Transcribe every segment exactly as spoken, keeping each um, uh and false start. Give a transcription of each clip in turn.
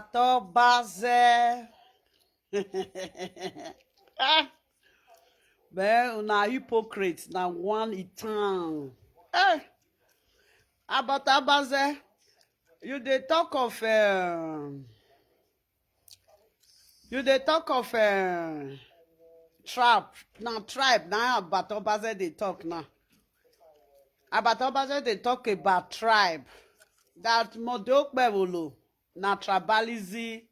Abato Baze. Ah, man, una hypocrite, na one itan. Eh, Abato Baze, you dey talk of, um, you dey talk of, um, trap, na tribe, na Abato Baze dey talk now. Abato Baze dey talk about tribe. That Mode Okpebholo na tribalism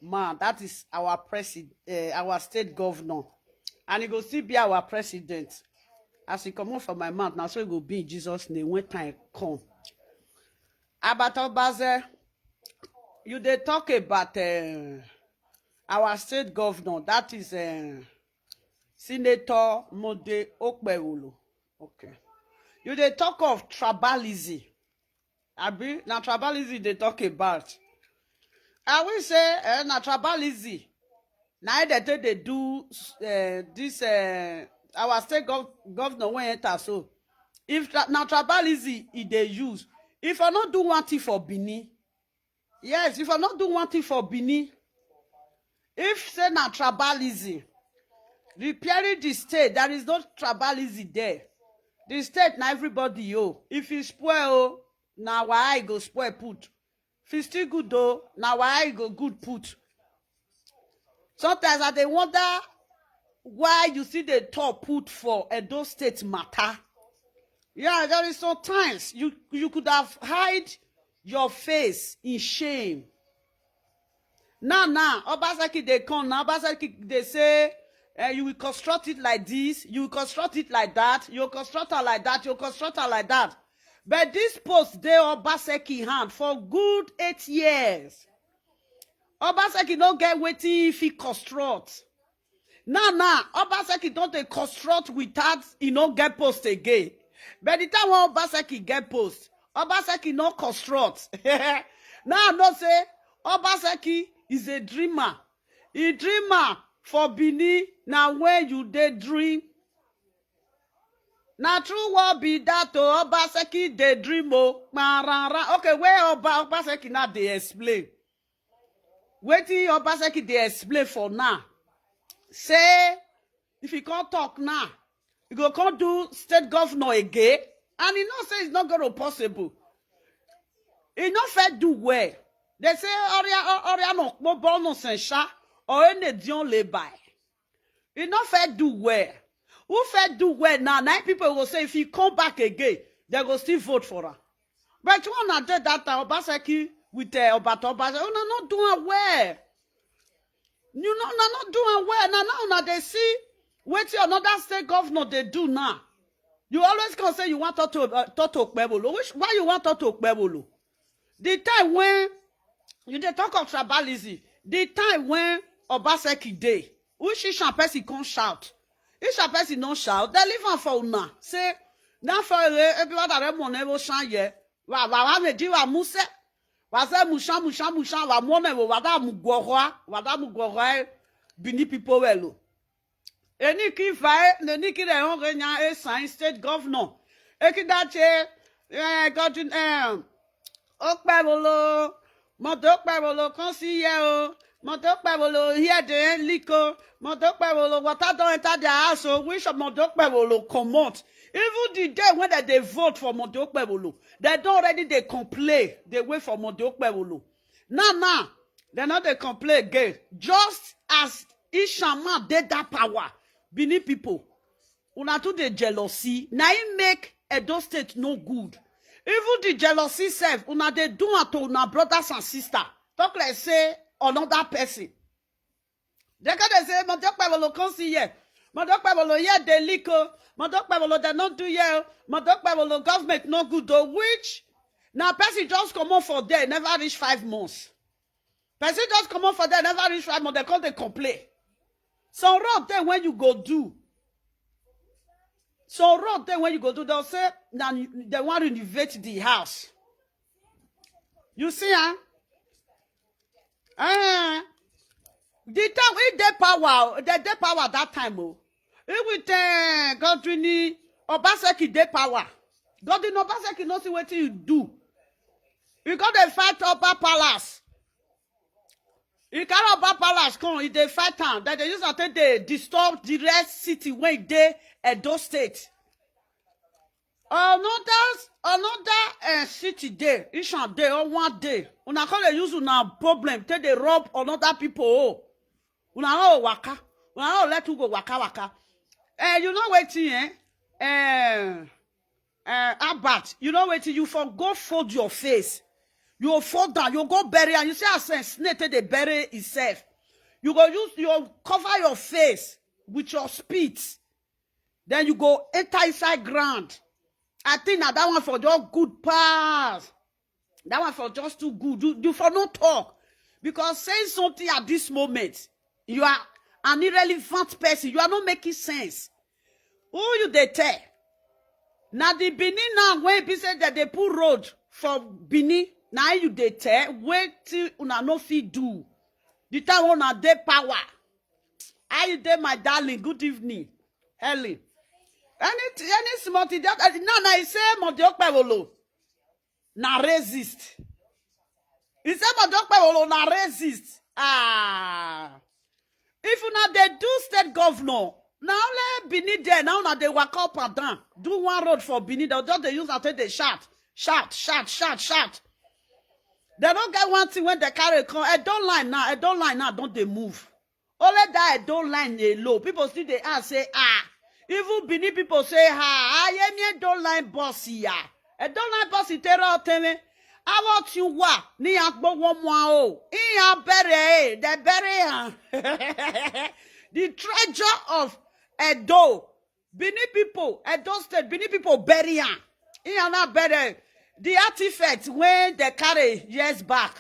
man. That is our president, uh, our state governor. And he go still be our president. As he comot for my mouth, now so he go be in Jesus' name when time come. Abato Baze, you dey talk about, uh, our state governor. That is, uh, Senator Mode Okpebholo. Okay. You dey talk of tribalism. Abi, na tribalism dey talk about. I will say, eh, na tribalism. Na im dem take dey do, eh, this, eh, our state gov-, governor wey enter so. If tra-, na tribalism e dey use, if I no do one thing for Benin, yes, if I no do one thing for Benin, if say na tribalism, repairing the state, there is no tribalism there. The state na everybody o. If e spoil o, na our eye go spoil put. If e still good o, na our eye go good put. Sometimes I dey wonder why you still dey talk put for Edo State matter. Yeah, there is sometimes you, you could have hide your face in shame. Now, now, Obaseki dey come. Now, Obaseki dey say, eh, "You will construct it like this, you will construct it like that, you will construct it like that, you will construct it like that." But this post dey Obaseki hand for good eight years. Obaseki no get wetin he fit construct. Now, now, Obaseki don dey construct without he no get post again. By the time when Obaseki get post, Obaseki no construct. Now I know say Obaseki is a dreamer. He dreamer for Benin, na when you dey dream. Na true word be that o, Obaseki dey dream o. Kparara. Okay, where Oba, Obaseki now dey explain? Wetin Obaseki dey explain for now? Say, if he come talk now, he go come do state governor again. And he know say it's not gonna possible. He no fit do well. They say, "Oria, Oria no kpo bono sensha, or ene dion le by." He no fit do well. Who fit do well now? Na people go say if he come back again, they go still vote for am. But when I did that time, Obaseki with, uh, Obato Obaseki, una not doing well. You know, una not doing well. Now, now una dey see wetin another state governor dey do now. You always come say you want talk to, uh, talk to Okpebholo. Which, why you want talk to Okpebholo? The time when you dey talk of tribalism, the time when Obaseki dey, which Ishan person come shout? Ishan person no shout. They leave am for una. Say, "Na for ere, everybody that money will shine here. Wa, wa, wa, me di wa muse. Wa se musha, musha, musha, wa mone wo, wa da mu gwohwa, wa da mu gwohwa, eh, Benin people well o." Eni ki vae, ne ni ki re on re nya e sign state governor. E ki da che, eh, Godwin, eh, Okpebholo, Mode Okpebholo, come see here o. Mode Okpebholo, here dey leak o. Mode Okpebholo, water don enter their house o. Which Mode Okpebholo comot? Even the day when they dey vote for Mode Okpebholo, they don already dey complain, dey wait for Mode Okpebholo. Now, now, they no dey complain again. Just as Ishaman dey that power, Benin people, una too dey jealousy. Na im make Edo State no good. Even the jealousy sef, una dey do am to una brothers and sisters. Talk like say another person. They can dey say, "Mode Okpebholo come see here. Mode Okpebholo here dey leak o. Mode Okpebholo they no do here o. Mode Okpebholo government no good o." Which na person just comot for there, never reach five months. Person just comot for there, never reach five months, they come dey complain. Some road dey when you go do. Some road dey when you go do, they'll say, "Na they wan renovate the house." You see, huh? Eh, the time he dey power, they dey power that time o. He with, eh, Godwin Obaseki dey power. Godwin Obaseki no see wetin you do. You go dey fight Oba Palace. Ikaro Oba Palace come, e dey fight am. Dem dey use am take dey disturb the rest city wey dey Edo State. Another another uh, city dey, Ishan dey, or one day. Una come dey use una problem take dey rob another people. Oh. Una no waka. Una no let who go waka waka. Eh, you know wetin, eh? Eh, eh, Albert, you know wetin? You for go fold your face. You fold down, you go bury, and you see as a snake take dey bury itself. You go use, you cover your face with your spit. Then you go enter inside ground. I think na that one for just good pass. That one for just too good. You, you for no talk. Because saying something at this moment, you are an irrelevant person. You are not making sense. Who you dey tell? Na the Benin now wey be say that they put road for Benin. Now you dey tell wetin una no fit do. The time una dey power. How you dey, my darling? Good evening, Helen. Any any small thing, just, uh, no, no, I say Mode Okpewolo na racist. He say Mode Okpewolo na racist. Ah, if una dey do state governor, na only Benin there. Now una dey waka up and down, do one road for Benin. Dem just dey use am take dey shout, shout, shout, shout, shout. Dem no get one thing wey dem carry come. Edo line now, Edo line now don dey move. Only that Edo line alone, people still dey ask say, ah, even Benin people say, ah, ayemi Edo line boss ya. Edo line boss itere oteme. Awo ti wa ni agbo wo mo o. Iya bere e, dem bury am. The treasure of Edo, Benin people, Edo State, Benin people bury am. Iya na bury the artifact wey dem carry years back.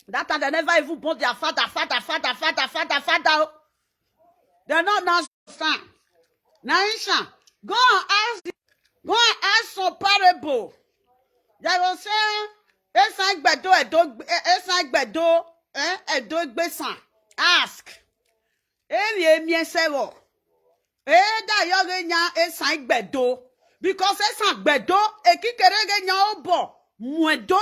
That time dem never even born their father, father, father, father, father, father. Oh. Dem no understand. Na Ishan, go and ask, go and ask some parable. Dem go say, Esan Igbedo, Edo, eh, Esan Igbedo, eh, Edo Igbesan. Ask. Eri emi esewo. Eh, that young nya Esan Igbedo. Because Esan Igbedo, ekikere ge nya obo, muedo.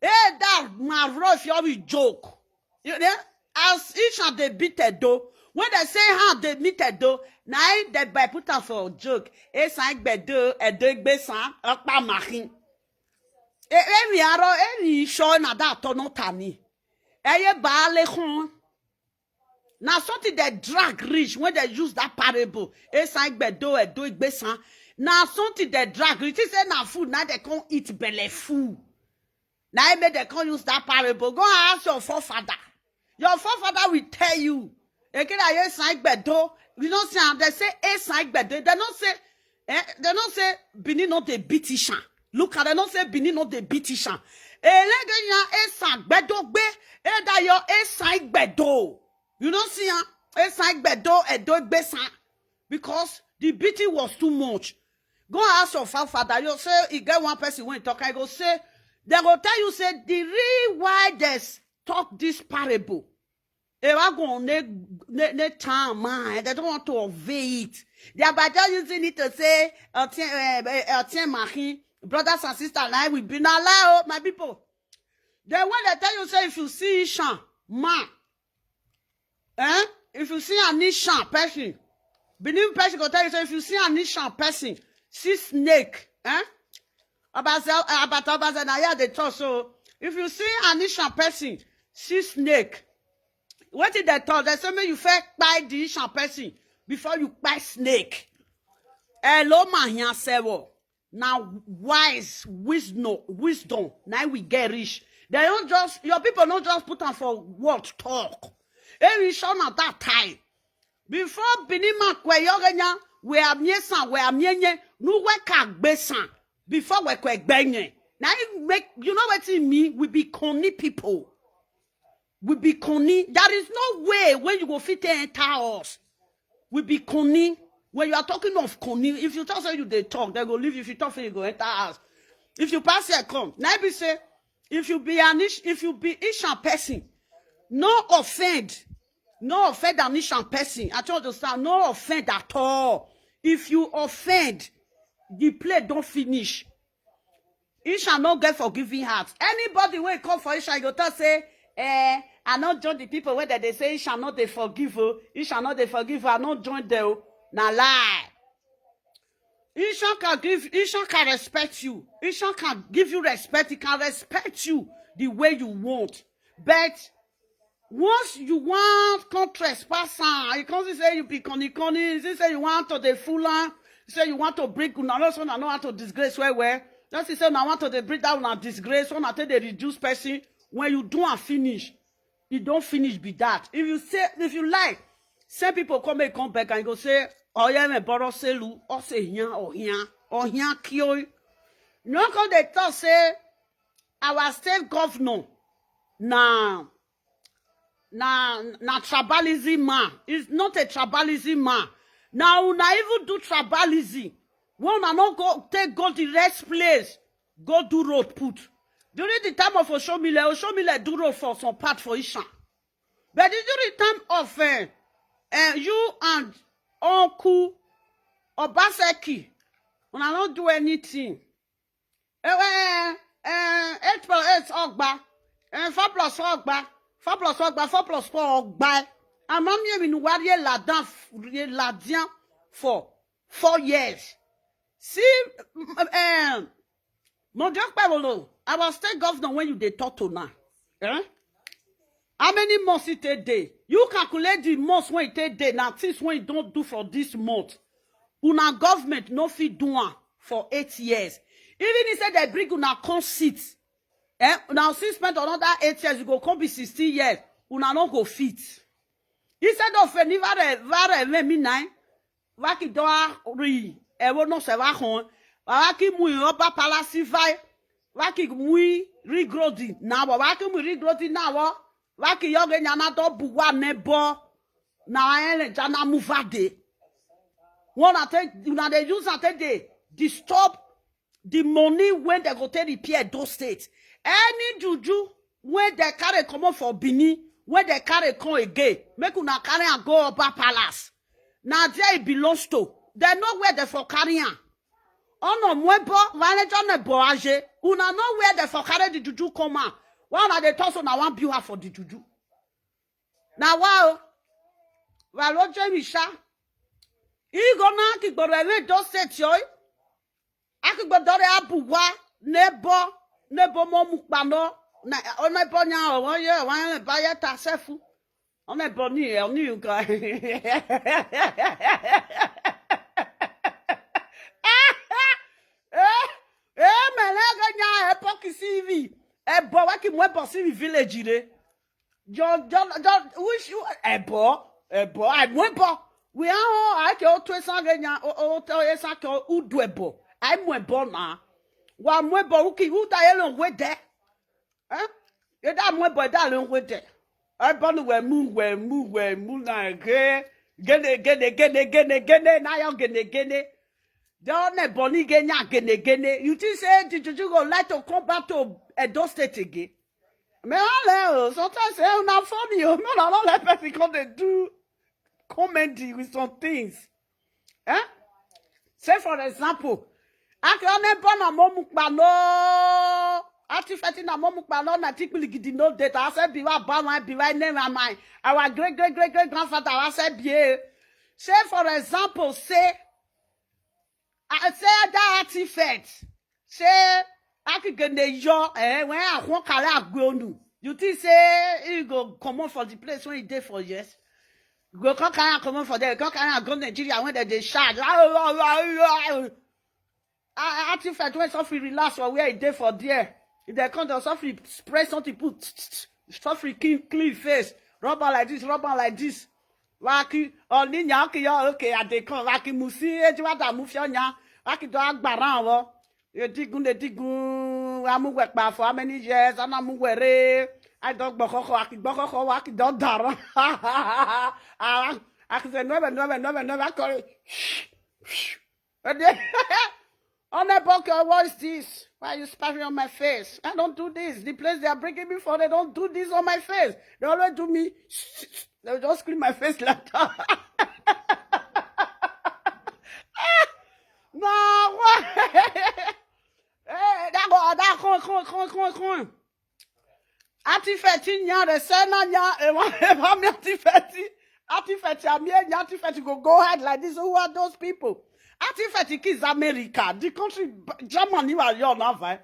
Eh, that my rough, you be joke. You know, as Ishan dey beat Edo, when dem say how dem meet Edo, na im dem by put am for joke. Esan Igbedo, Edo Igbesan, Okpa Mahin. E- Emi aro, eni isho na that tono tani. Eye baale hun. Na something dem drag reach when dem use that parable. Esan Igbedo, Edo Igbesan. Na something dem drag reach. Think say na food, na dem come eat belle full. Na im make dem come use that parable. Go and ask your forefather. Your forefather will tell you. Ekira ye Esan Igbedo. You know say am, dem say Esan Igbedo. Dem no say, eh, dem no say Benin no dey beat Ishan. Look at, dem no say Benin no dey beat Ishan. Elege ya Esan Igbedo gbe. Eda yo Esan Igbedo. You no see am? Esan Igbedo, Edo Igbesan. Because the beating was too much. Go ask your forefather. You say e get one person wey talk, I go say, dem go tell you say the reason why dem talk this parable. Ewa go ne ne ne time, man. Dem don't want to obey it. They are by just using it to say, uh, Otien, uh, uh, Otien Mahin, brothers and sisters, like we be na lie, oh, my people. Then when dem tell you say if you see Ishan man, eh? If you see an Ishan person, Benin person go tell you say if you see an Ishan person, see snake, eh? Obaze, eh, Abata Obaze na here dey talk. So if you see an Ishan person, see snake. Wetin dem talk? Dem say make you first kpai the Ishan person before you kpai snake. Hello, my here sewo. Na wise wisdom, wisdom na we get reach. Dem no just, your people no just put am for word talk. Eri show na that time. Before Benin man kwe yogenya, we amiesan, we amienye, nu we ka gbesan. Before we kwe gbenye. Na im make, you know wetin mean? We be Koni people. We be Koni. There is no way when you go fit enter us. We be Koni. When you are talking of Koni, if you talk say you dey talk, dem go leave you. If you talk say you go enter house. If you pass here, come. Na be say, if you be an Ish, if you be Ishan person, no offend. No offend an Ishan person. I tell you, sir, no offend at all. If you offend, the play don't finish. Isha no get forgiving heart. Anybody wey come for Isha, you go talk say, eh, I no join the people wey dem dey say Ishan no dey forgive o, Ishan no dey forgive o, I no join them o. Na lie. Ishan can give, Ishan can respect you. Ishan can give you respect. He can respect you the way you want. But once you want come trespass am, you come see say you be koni koni, you see say you want to dey fool am, you say you want to bring una, no, so una no want to disgrace well well. Just see say una want to dey bring down una disgrace, so una take dey reduce person. When you do am finish, e don finish be that. If you say, if you like, send people come make come back and you go say, "Oya me boro selu, o se hian, o hian, o hian kio." No come dey talk say our state governor na, na, na tribalism man. He's not a tribalism man. Now una even do tribalism. When una no go take go the rest place, go do road put. During the time of Oshomile, Oshomile do road for some part for Ishan. But during the time of uh, uh, you and Uncle Obaseki, una no do anything. Eh, eh, eh, eight plus eight ogba, eh, four plus four ogba, four plus four ogba, four plus four ogba. Amami emi nuwari ladan, ladian for four years. See, um, Mojo Pebolo, our state governor, when you dey talk to now, eh? How many months it take dey? You calculate the months when it take dey. Now things when you don't do for this month, una government no fit do am for eight years. Even he said they bring una come sit, eh? Now since spend another eight years, you go come be sixteen years. Una no go fit. He said of any vare vare me me nine. Waki doa ri ewo no se wa hon. Waki mu oba palasi vai. Waki mu ri grodi na wa. Waki mu ri grodi na wa. Waki yoge nyana do buwa nebo. Na ene jana muvade. Wanna take, una dey use and take dey disturb the money when they go take repair those states. Any juju when they carry comot for Benin, when they carry come again, make una carry and go Oba Palace. Na there it belongs to. They know where they for carry am. Ono mwebo, vane jone boaje. Una know where they for carry the juju come out. Why una dey talk so na one bill her for the juju? Na wa o. Wa lo je mi sha. Igo na ki gboro eme do se ti oi. Aki gboro re abuwa nebo, nebo mo mu pa no. Na, o nebo nya o, won ye, won ye ba ye ta sefu. O nebo ni e, o ni u ga. Eh, eh, me le ga nya e po ki C V. E bo wa ki mo e bo C V village re. Jọ, jọ, jọ, which you, ebo, ebo, I mu ebo. We are all, I ke o twe san ge nya, o, o, o, e san ke o udu ebo. I mu ebo na. Wa mu ebo, uki, uda ye lo we de. Eh? Ye da mu ebo, da lo we de. Ebo ni we mu, we mu, we mu na ge. Gene, gene, gene, gene, gene, na yo gene, gene. Don't neboni ge nya gene, gene. You think say the juju go like to come back to Edo State again? Me all eh, oh, sometimes eh, una funny, oh, no, no, no, let person come dey do comedy with some things. Eh? Say for example, aki one born na mo mukpa no, ati feti na mo mukpa no, na tikpili gidi no dey. I say be wa ba wa be wa name wa mine. Our great great great great grandfather, I say be. Say for example, say I say that artifact. Say akigende yo eh when I won kala agbonu. You think say he go comot for the place when he dey for years? You go come carry am comot for there, come carry am go Nigeria when they dey shout. Ah, artifact when suffer relax for where he dey for there. If they come to suffer spray something put suffer clean clean face, rub am like this, rub am like this. Waki, oh, ninya, okay, yeah, okay, I dey come. Waki musi, eh, jiwa da mu fi onya. Waki do agbara wo. Edigun, edigun, amuwe pa for how many years? Ana muwe re. I don gbokoko, aki gbokoko, waki don dara. Ah, aki say no, no, no, no, no, I call it. Honorable, what is this? Why are you sparring on my face? I don't do this. The place they are bringing me for, they don't do this on my face. They always do me. They will just scream my face like that. No, what? Eh, that go, that come, come, come, come, come. Auntie Fetty nya, they say na nya, eh, wa-, eh, wa mi Auntie Fetty. Auntie Fetty, ami nya, Auntie Fetty go go hide like this. Who are those people? Auntie Fetty kiss America. The country, B-, Germany was your now, eh?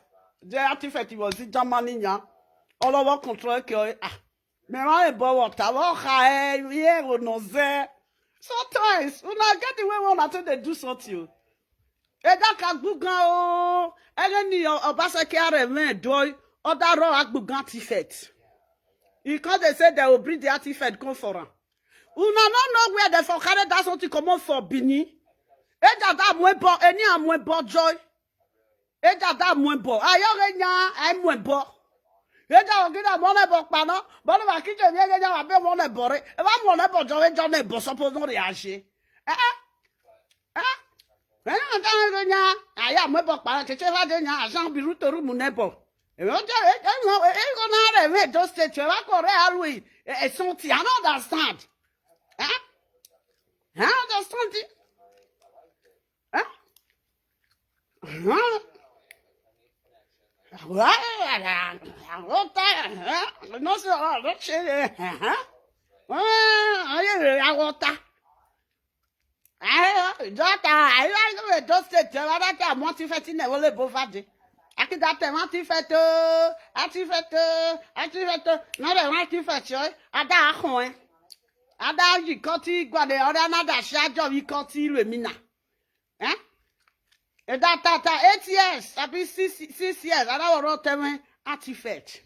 The Auntie Fetty was in Germany nya. All over control, okay, ah. Me wa e bo water, wa ha, eh, yeah, go no ze. Sometimes, una get the way one until they do something. Eda ka gbugan o. Ege ni o-, Obaseki are me doi. Oda ro agbugan Auntie Fetty. Because they say they will bring the Auntie Fetty come for am. Una no know where they for carry that something comot for Benin. Eja da mu ebo, eni amu ebo joy. Eja da mu ebo. Ayo ge nya, ai mu ebo. Eja o gida mo ne bo pa no. Bo no ba ki je mi ge nya wa be mo ne bo re. E ba mo ne bo jo, eja ne bo so po no re aje. Eh? Eh? Eh, na ta ge nya. Aya mu ebo pa, che che va de nya, ajan bi ru to ru mu ne bo. E o je, e, e, no, e, e go na re me do state, e va ko re alui. E, e, something, I don't understand. Eh? I don't understand it. Eh? Huh? What? I don't, I don't, eh? No, sir, I don't say that. Huh? Ah, I don't, I want that. Eh, daughter, I like the way those things, eh, that I want to fit in the whole both of them. I think that I want to fit, uh, I want to fit, uh, I want to fit, uh, now I want to fit, uh, I don't want. Ada yìí kan tí gbọ́dọ̀ ọ̀rẹ́ another ṣáájọ́ yìí kan tí ìlú èmi nà. Eh? Ẹ̀dá tata eight years àbí six, six years, adáwọ̀rọ̀ tẹ́wọ́n Auntie Fetty.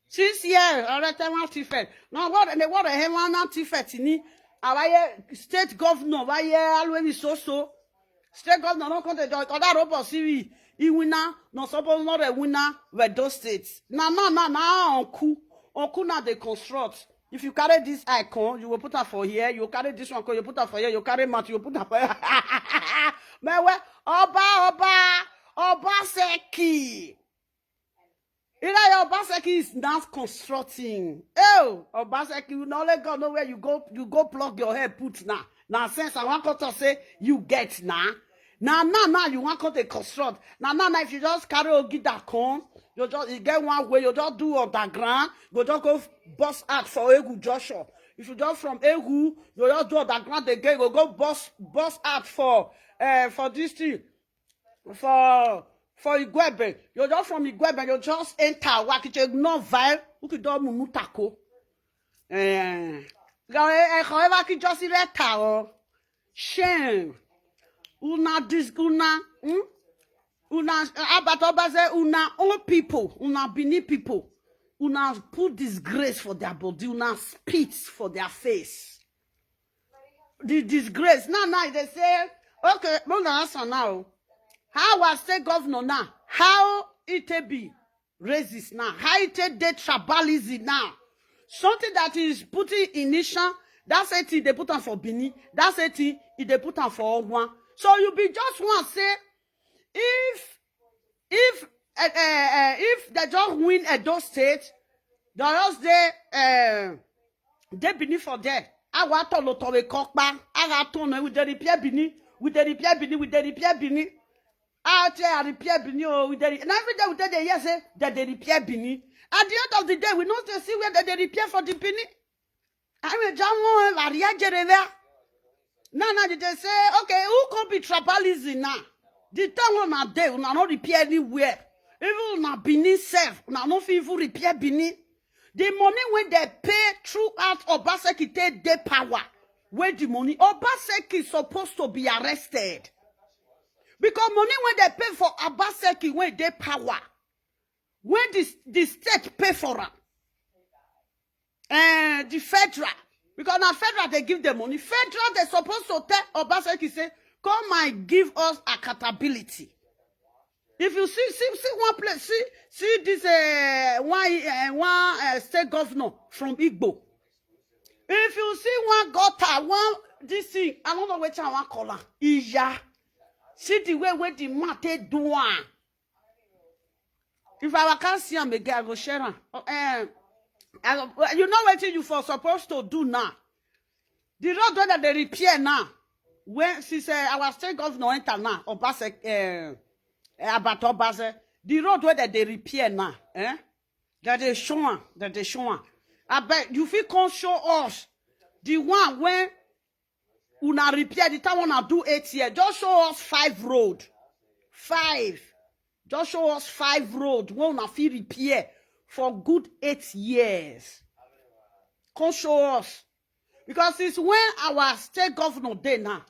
Six years, ọ̀rẹ́ tẹ́wọ́n Auntie Fetty. Náà wọ́n rẹ̀ wọ́n rẹ̀ hẹ́ wọ́n Auntie Fetty ní àwáyé state governor wáyé alóyè soso. State governor náà kàn tẹ̀ jọ ọ̀dà rọ́bọ̀ sí rí ìwìnà náà suppose not a winner with those states. Na na na na uncle. Uncle now they construct. If you carry this icon, you will put her for here. You carry this one, you put her for here. You carry mat, you put her for here. Mewe, Oba, Oba, Obaseki. Ira your Obaseki is not constructing. Oh, Obaseki, you know, let God know where you go. You go plug your head, put now. Now, since I want to say you get now. Now, now, now, you want to construct. Now, now, now, if you just carry Ogida come, you just, you get one way, you just do underground, you just go bust out for Egu Joshua. If you just from Egu, you just do underground again, you go bust, bust out for, uh, for this thing, for, for Igwebe. You just from Igwebe, you just enter Wakiche, no vibe, you could do Mumutako. Eh, eh, eh, however, ki just let her, oh. Shame. Una dis-, una, hmm? Una, eh, Abatoba say, una own people, una Benin people. Una put disgrace for their body, una spit for their face. The disgrace. Now, now they say, okay, no, no, answer now. How I say governor now? How it be racist now? How it take the tribalism now? Something that is putting in nation, that's it, they put on for Benin. That's it, they put on for one. So you be just one say, if, if, uh, uh, uh, if they just win Edo State, they just they, uh, they Benin for there. Awa to lo to we kokpa. Aga to no, we dey repair Benin. We dey repair Benin. We dey repair Benin. Out here, repair Benin. Oh, we dey re-, and every day we dey there, yes, eh, they dey repair Benin. At the end of the day, we know they see where they dey repair for the Benin. I mean, John Moore, Maria Jerevia. Now, now they say, okay, who can be tribalism now? The town on a day, una no repair anywhere. Even una Benin self, una no fit even repair Benin. The money when they pay throughout Obaseki take the power. Where the money? Obaseki is supposed to be arrested. Because money when they pay for Obaseki when they power. When the, the state pay for am. Eh, the federal. Because now federal, they give the money. Federal, they supposed to tell Obaseki say, come and give us accountability. If you see, see, see one place, see, see this, uh, one, uh, one, uh, state governor from Igbo. If you see one gutter, one, this thing, I don't know which I want call am. Iya. See the way where the man take do am. If I can't see am again, I go share am. Oh, eh, I go, well, you know what you for supposed to do now? The road where that they repair now. When she say our state governor enter now, Obase, eh, eh, Abato Obase, the road where that they repair now, eh? That they show am, that they show am. I bet you fit come show us the one when una repair the time una do eight year. Just show us five road. Five. Just show us five road when una fit repair for good eight years. Come show us. Because since when our state governor dey now,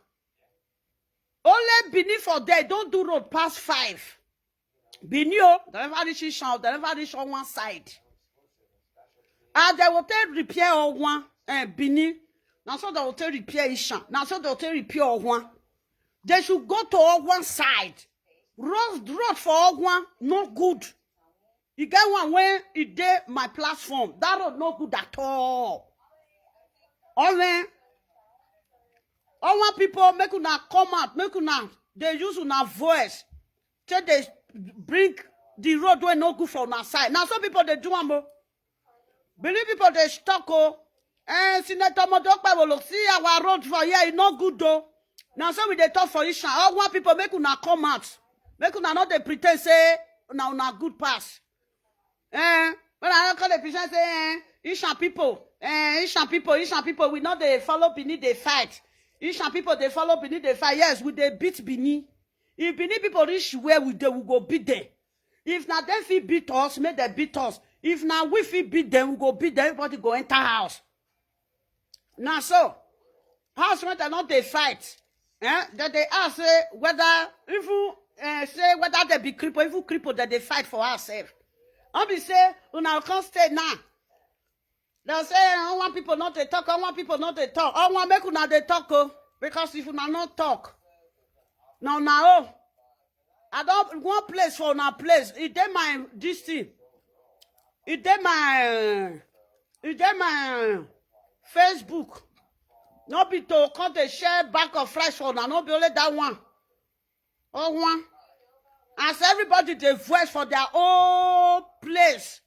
only Benin for there don do road pass five. Benin o, they never reach Ishan, they never reach on one side. And they will take repair on one, eh, Benin. Now so they will take repair Ishan. Now so they will take repair on one. They should go to on one side. Road, road for on one, no good. You get one when e dey my platform. That road no good at all. Owen, Owen people, make una come out, make una dey use una voice. Take dey bring the road wey no good for una side. Now some people dey do am o. Benin people dey talk o. Eh, Senator Modope will see our road for here, e no good o. Now so we dey talk for Ishan. All one people make una come out. Make una no dey pretend say una una good pass. Eh, when I call the patient say, eh, Ishan people, eh, Ishan people, Ishan people, we no dey follow Benin dey fight. Ishan people dey follow Benin dey fight. Yes, we dey beat Benin. If Benin people reach where we dey, we go beat them. If na dem fit beat us, make dem beat us. If na we fit beat them, we go beat them. Everybody go enter house. Na so, house wey dem no dey fight, eh, dem dey ask say whether even, eh, say whether dem be cripple, even cripple dem dey fight for house sef. No be say una come stay now. Dem say, eh, one people no dey talk, one people no dey talk. All one make una dey talk o, because if una no talk, na una own. I don one place for una place. E dey my this thing. E dey my, e dey my Facebook. No be to come dey share bag of rice for una. No be only that one. Oh, one. As everybody dey voice for their own place.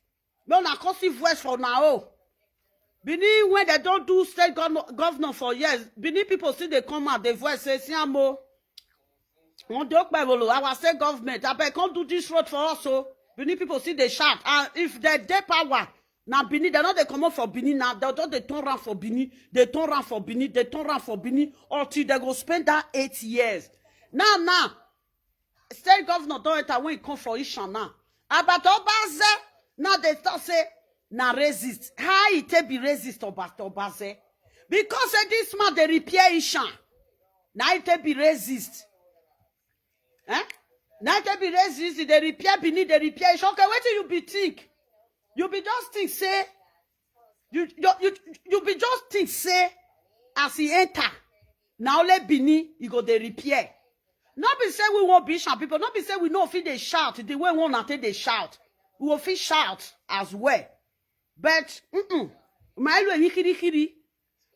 No, na come see voice for una own. Benin, when they don't do state governor, governor for years, Benin people still dey come out, dey voice say, "Siamo, Modope Ewolo, our state government, abeg come do this road for us o." Benin people still dey shout. And if dem dey power, na Benin, dem no dey comot for Benin now. Dem don dey turn round for Benin, dey turn round for Benin, dey turn round for Benin until dem go spend that eight years. Now, now, state governor don enter when e come for Ishan now. Abato Obaze now dey talk say na racist. How e take be racist, Abato Obaze? Because say this man dey repair Ishan. Na e take be racist. Eh? Na e take be racist, e dey repair Benin, dey repair Ishan. Okay, wetin you be think? You be just think say, you, you, you, you be just think say, as e enter, na only Benin e go dey repair. No be say we wan be shout people, no be say we no fit dey shout the way we wan take dey shout. We go fit shout as well. But, mm-mm, my elu enyi kirikiri,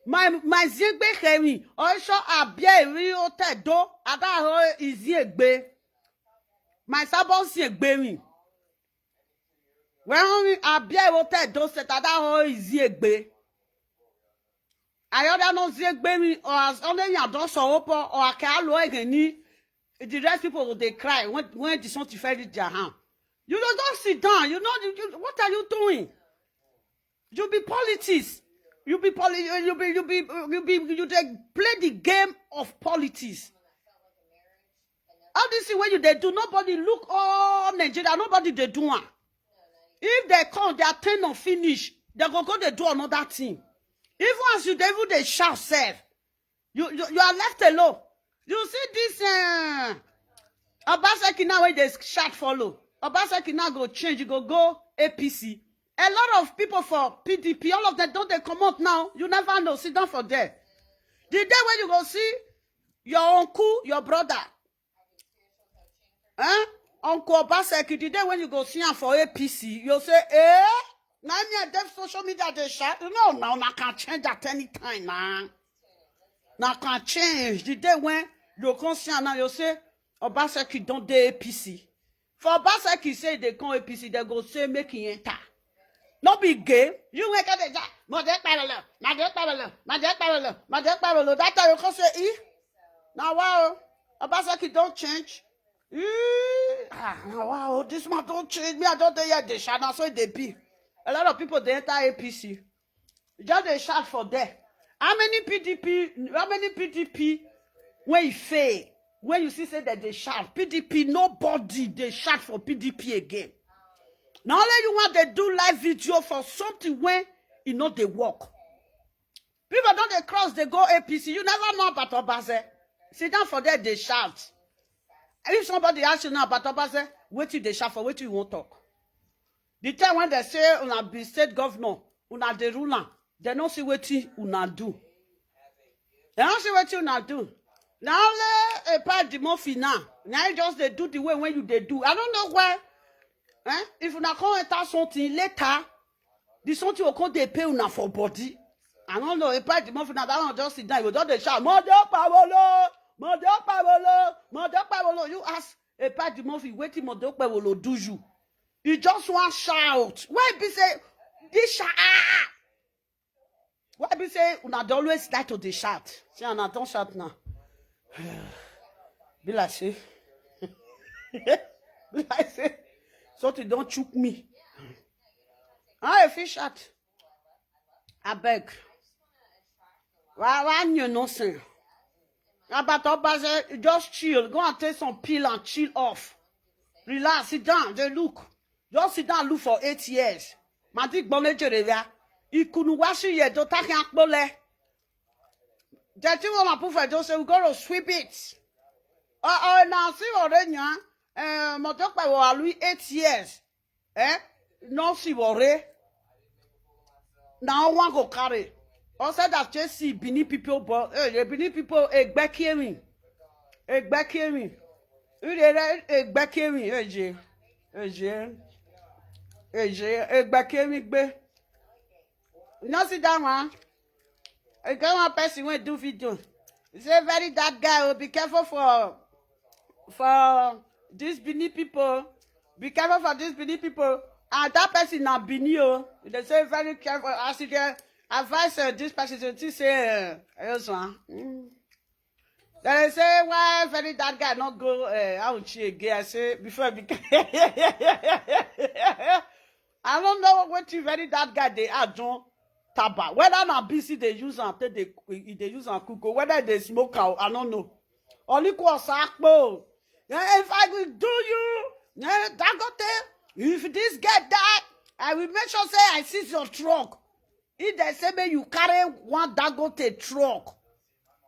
my, my ziegbe kemi, oisho abia eri otedo, adaho iziegbe. My sabon ziegbe mi. Well, abia eri otedo set, adaho iziegbe. Ayoda no ziegbe mi, or as only ya don so opo, or ake alo egeni. The rest people go dey cry when, when the something fell reach their hand. You don't, don't sit down. You know, you, you, what are you doing? You be politics. You be poli-, you be, you be, you be, you dey play the game of politics. All this thing wey you dey do, nobody look all Nigeria, nobody dey do am. If they come, their turn no finish, they go go dey do another thing. Even as you dey even dey shout sef, you, you, you are left alone. You see this, uh, Obaseki now wey dey shout follow. Obaseki now go change, e go go A P C. A lot of people for P D P, all of them don dey comot now. You never know, sit down for there. The day when you go see your uncle, your brother, eh? Uncle Obaseki, the day when you go see am for A P C, you say, "Eh? Na me I dey social media dey shout." No, now una can change at any time now. Una can change. The day when you come see am now, you say, "Obaseki don dey A P C." For Obaseki say they come A P C, they go say make e enter. No be game. You wey come dey shout, "Modope Ewolo, Modope Ewolo, Modope Ewolo, Modope Ewolo." That time you come say, "Eh? Na wa o. Obaseki don change. Eh, ah, na wa o. This man don change." Me, I don dey here dey shout. Na so e dey be. A lot of people dey enter A P C. Just dey shout for there. How many P D P, how many P D P wey e fail? When you see say dem dey shout, P D P, nobody dey shout for P D P again. Na only you wan dey do live video for something wey e no dey work. People don dey cross, dey go A P C. You never know about Obaze. Sit down for there, dey shout. If somebody ask you now about Obaze, wetin you dey shout for? Wetin you wan talk? The time when dem say una be state governor, una dey rule am, dem no see wetin una do. Dem no see wetin una do. Na only Epa Edimofi now, na him just dey do the way when you dey do. I don't know why. Eh? If una come enter something later, the something go come dey pay una for body. I don't know. Epa Edimofi now, that one just sit down. You go just dey shout, "Mode Okpawolo! Mode Okpawolo! Mode Okpawolo!" You ask Epa Edimofi, wetin Mode Okpawolo do you? You just wan shout. Why be say this shout? Ah! Why be say una dey always like to dey shout? See, una don shout now. Be like say, be like say something don chook me. How I fit shout? Abeg. Wa wa nyo no sen. About Obaze, just chill. Go and take some pill and chill off. Relax, sit down, dey look. Just sit down, look for eight years. Madi gbone jerevia. Ikunu washi ye do taki akpole. The thing wey my prophet just say, we go to sweep it. Uh, uh, now see what they nya. Uh, Mode Okpawolo eight years. Eh? No see what they. Now one go carry. Also that J C Benin people, but eh, the Benin people, eh, back hearing. Eh, back hearing. You dey read, eh, back hearing, eh, J. Eh, J. Eh, J. Eh, back hearing, gbe. You no see that one? E get one person wey do video. He say, "Very that guy, oh, be careful for, for these Benin people. Be careful for these Benin people." And that person na Benin, oh. They say, "Very careful." As you dey advise, uh, this person, to think say, uh, this one. Mm. They say, "Why very that guy not go, uh, out here again?" I say, before I became, I don't know what you very that guy they are, John Taba. Whether na B C they use and take they, they use and cook, or whether they smoke out, I don't know. Only Kwasakpo. Yeah, if I will do you, yeah, Dangote, if this get that, I will make sure say I seize your truck. If they say, "May you carry one Dangote truck,"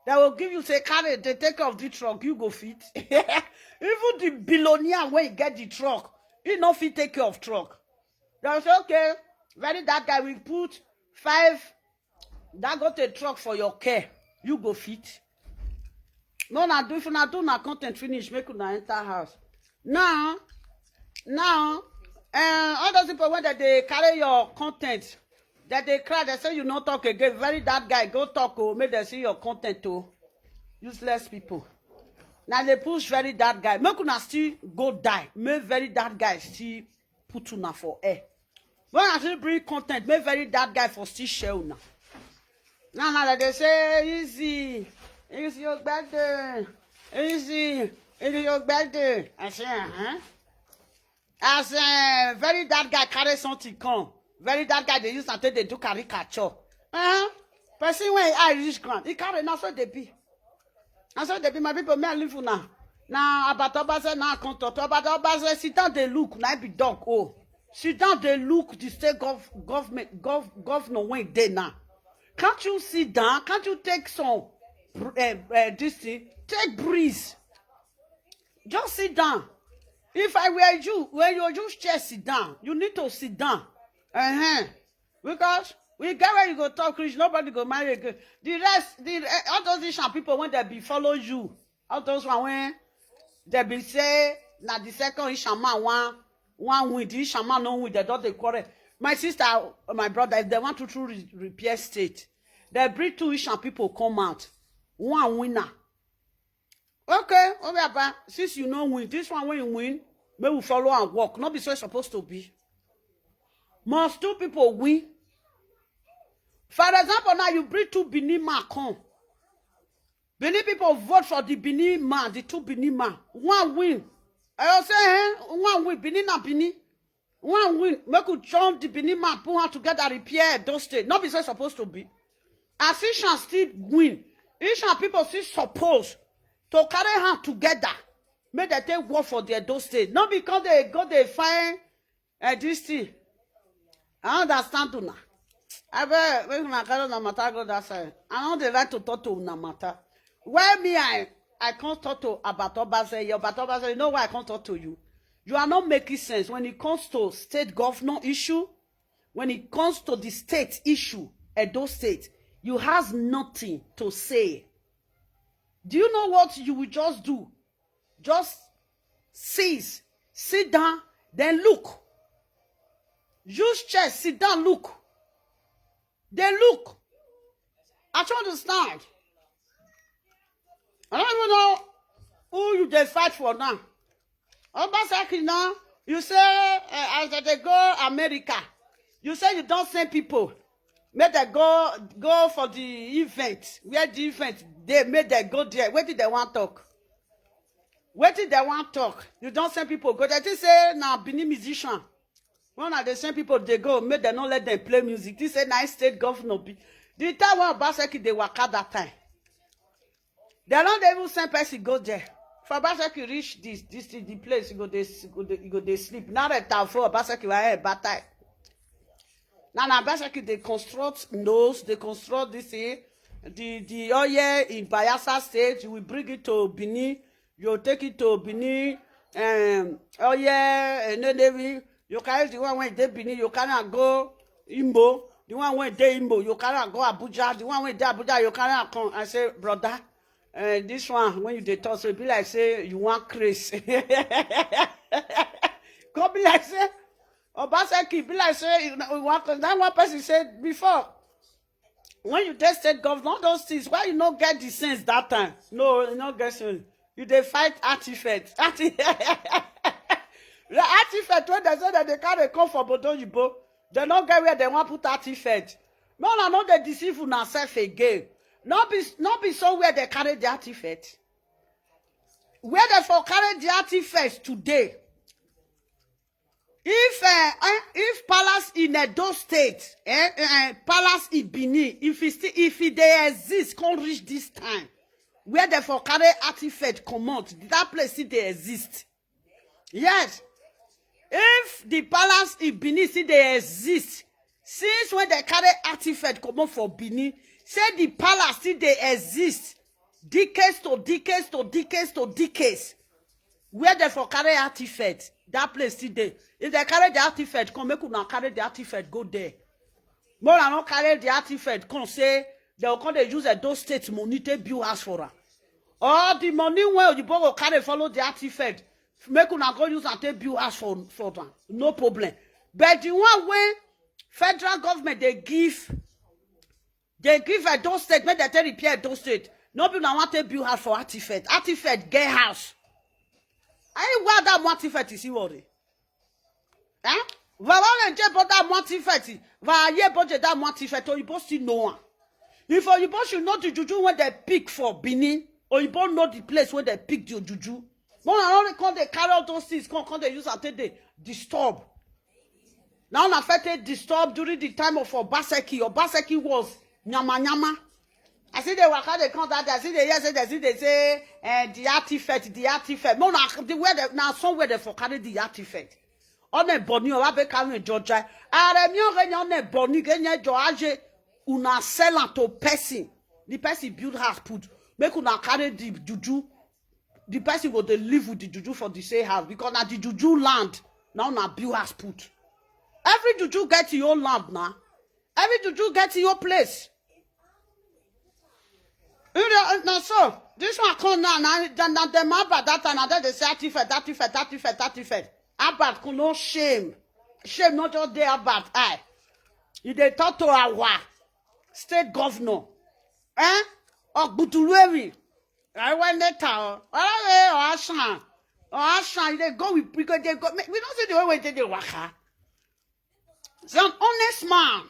they will give you, say, "Carry, they take care of the truck, you go fit." Even the billionaire when he get the truck, he no fit take care of truck. They will say, "Okay, very that guy will put five Dangote truck for your care, you go fit." No, na do, if una do na content finish, make una enter house. Now, now, uh, all those people when that they carry your content, that they cry, they say you no talk again. Very that guy, go talk, oh, make them see your content, oh. Useless people. Now they push very that guy. Make una still go die. Make very that guy still put una for air. When I still bring content, make very that guy for still share una. Now, now that they say, "Easy, easy, your birthday, easy, easy, your birthday." I say, "Uh-huh." As, uh, very that guy carry something come, very that guy they use and take they do caricature. Uh-huh. Person when I reach ground, he carry, now so they be. And so they be, my people, me I live now. Now about Obaze, now I come talk about Obaze. Sit down, they look, now I be dog. Oh, sit down, they look the state gov government gov governor when they now. Can't you sit down? Can't you take some, uh, uh, this thing? Take breeze. Just sit down. If I were you, when you use chair, sit down. You need to sit down. Uh-huh. Because we get where you go talk rich, nobody go marry again. The rest, the, eh, all those Ishan people when they be follow you, all those one when they be say, "Now the second Ishan man one, one win, the Ishan man no win, they don't dey quarrel." My sister, my brother, if they want to truly repair state, they bring two Ishan people come out. One winner. Okay, Obiapa, since you no win, this one when you win, may we follow and work. Not be so it's supposed to be. Must two people win? For example, now you bring two Benin man come. Benin people vote for the Benin man, the two Benin man. One win. I will say, eh? One win, Benin na Benin. One win, make we join the Benin man, put hand together, repair Edo State. Not be so supposed to be. As Ishan still win, Ishan people still suppose to carry hand together. Make dem take work for the Edo State. Not because they go, they find uh, this thing. I understand una. I bet make una carry una matter go that side. I no dey like to talk to una matter. Why me I I can't talk to about Obaseki, about Obaseki. You know why I can't talk to you? You are not making sense when it comes to state governor issue, when it comes to the state issue, Edo State. You has nothing to say. Do you know what you will just do? Just cease, sit down, then look. Use chair, sit down, look. They look. I don't understand. I don't even know who you dey fight for now. Obaseki now, you say uh, as they go America, you say you don't send people. Make them go go for the event where the event they make them go there. Where did they want talk? Where did they want talk? You don't send people go. They just say now Benin musician. One of the same people they go make them not let them play music. This say nice state governor be the time when Obaseki they waka that time. They don't even send person go there. For Obaseki reach this this the place you go they go they, you go they sleep. Now that time for Obaseki were bad time. Now now Obaseki they construct nose, they construct this thing. The the oil in Bayelsa State, you will bring it to Benin, you take it to Benin, um, oil, and then they will, you carry the one when they Benin, you cannot go Imbo, the one when they Imbo, you cannot go Abuja, the one when they Abuja, you cannot come. I say, brother, uh, this one when you dey talk, so it be like say you want Chris. Come be like say Obaseki, be like say you know, one, that one person said before. When you dey state governor, all those things, why you no get the sense that time? No, you no get sense. You dey fight artifact. Arti- the artifact when they say that they carry come for Bodo Yibo, they no get where they want put artifact. No, no, no, they deceive una self again. Not be, not be so where they carry the artifact. Where they for carry the artifact today? If uh, eh, if palace in Edo State, eh, eh, palace in Benin, if it still if it dey exist, come reach this time, where they for carry artifact comot, that place still dey exist. Yes, if the palace in Benin still dey exist, since when they carry artifact comot for Benin, say the palace still dey exist, decades to decades to decades to decades. Where they for carry artifact, that place still dey. If they carry the artifact come, make una carry the artifact go there. More I no carry the artifact come say they will come dey use Edo State money take build house for am. All the money when Oyibo go carry follow the artifact, make una go use am take build house for for am. No problem. But the one wey federal government dey give They give Edo State, make they take repair Edo State. No be na one take build house for artifact. Artifact get house. Ayi wa da mo artifact is worry. Eh? Wa wa le je bo da mo artifact. Wa ye bo je da mo artifact. Oyibo still know am. If Oyibo should know the juju when they pick for Benin, Oyibo know the place where they pick the juju. When I only come they carry all those things, come come they use and take they disturb. Now na first take disturb during the time of Obaseki. Obaseki was nyama nyama. I see they waka they come that day. I see they hear say they see they say eh, the artifact, the artifact. No, na the where they, na somewhere they for carry the artifact. On a boni or abe carry Georgia. Are mi o genya on a boni genya Georgia. Una sell am to person. The person build house put. Make una carry the juju. The person go dey live with the juju for the same house because na the juju land na una build house put. Every juju get your own land na. Every juju get your place. You know, na so this one come now na na na dem about that time na dem dey say artifact artifact artifact artifact. Albert come no shame. Shame no just dey Albert eye. You dey talk to our state governor. Eh? Ogbutulueri. I went later. All right, Oashan. Oashan, they go with because they go. We don't see the way they dey waka. He's an honest man.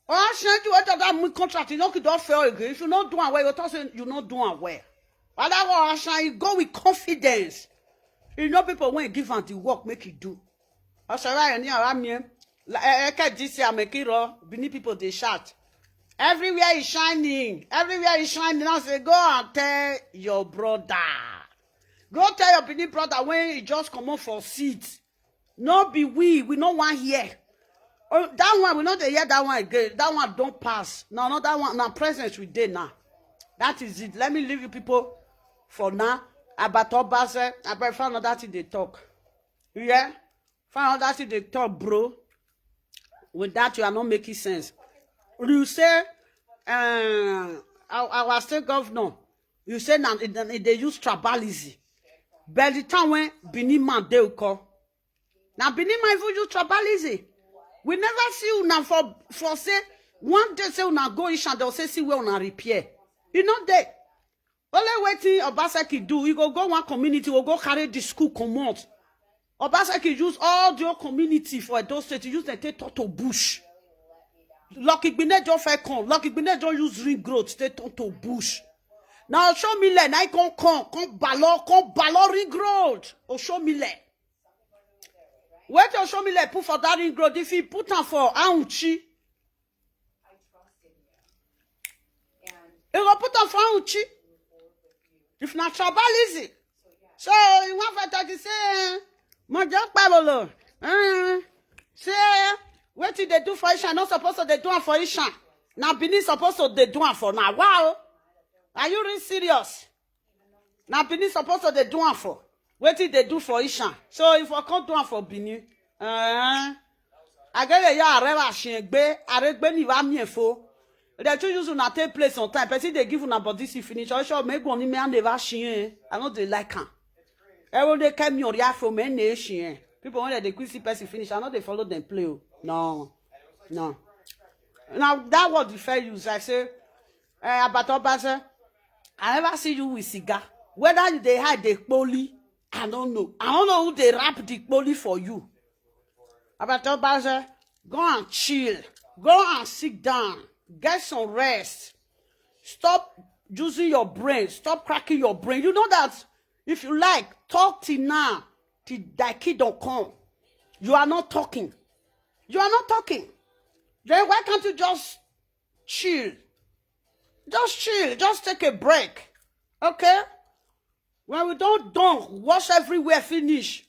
Oashan, you want that money contract, you know, you don't fail again. If you not do am well, you talk say you not do am well. But that one, Oashan, you go with confidence. You know, people when give am the work, make it do. Oshara ni ara mi. Eke G C amekiro, Benin people dey shout. Everywhere is shining. Everywhere is shining. Now say, go and tell your brother. Go tell your Benin brother when he just come up for seat. No be we, we no wan hear. Oh, that one, we no dey hear that one again. That one don pass. Now another one, now presence we dey now. That is it. Let me leave you people for now. About Obase, I better find another thing they talk. You hear? Find another thing they talk, bro. With that, you are not making sense. You say, uh, our, our state governor, you say now they use tribalism. By the time when Benin man dey come, now Benin man even use tribalism. We never see you now for for say one day say una go Ishan, they'll say see where una repair. You know they only waiting Obaseki do. You go go one community, will go carry the school comot. Obaseki use all the whole community for Edo State, use them take turn to bush. Lucky Gbine just fair come. Lucky Gbine just use ring road take turn to bush. Now show me like now come come come ballot come ballot ring road. Oh show me like. Wait till show me like put for that ring road. If he put am for Auchi, he go put am for Auchi. If na tribalism, so you want for talk say, eh, Mojo Pablo, eh, say wetin they do for Ishan, not supposed to they do am for Ishan. Now Benin supposed to they do am for now. Wow, are you really serious? Now Benin supposed to they do am for wetin they do for Ishan. So if I can't do am for Benin, eh, I get a ya areva shengbe, aregbe ni va mi efo. They too use una take place on time. Person they give una body see finish. I sure make one me and never shien. I know they like am. Everyone they came your ya for me nation. People when they quick see person finish, I know they follow them play. Oh. No, no. Now that word the fair use. I say, eh, about Obase, I never see you with cigar. Whether you they hide the poly, I don't know. I don't know who they wrap the poly for you. About Obase, go and chill. Go and sit down. Get some rest. Stop using your brain. Stop cracking your brain. You know that if you like, talk till now, till thy kid don't come. You are not talking. You are not talking. Then why can't you just chill? Just chill. Just take a break. Okay? When we don't done, wash everywhere finish.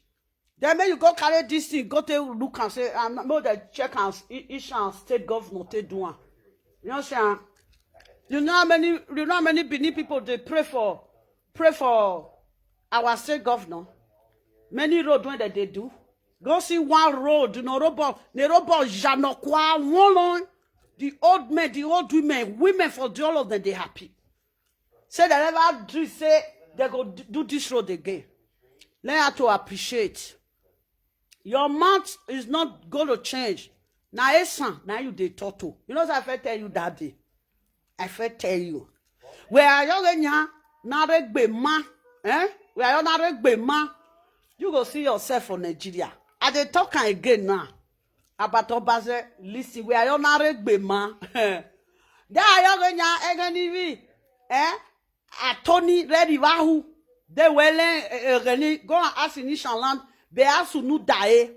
Then make you go carry this thing, go take look and say, and make they check and Ishan state governor take do am. You know say, ah, you know how many, you know how many Benin people they pray for, pray for our state governor. Many road when that they do. Go see one road, you know, robot, the robot Janokwa, one on the old men, the old women, women for the all of them they happy. Say they never do say they go d- do this road again. Learn how to appreciate. Your mouth is not going to change. Now, Esan, now you dey talk to. You know what I tell you that day? I first tell you. Where are you going now? Not a big man. Eh? Where are you not a big man? You go see yourself for Nigeria. I dey talk am again now. About Obase, listen, where are you not a big man? There are you going now? Egenivi. Eh? Atoni ready vahu. They wele egeni go and ask in Ishan land. Be asu nu dae.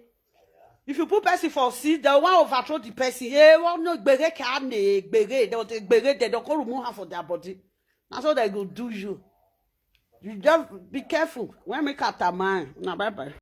If you put person for seat, they want overthrow the person. Eh, what no gbege can gbege. They want gbege. They don't call remove hand for their body. That's what they go do you. You just be careful when make up that mind. Now bye bye.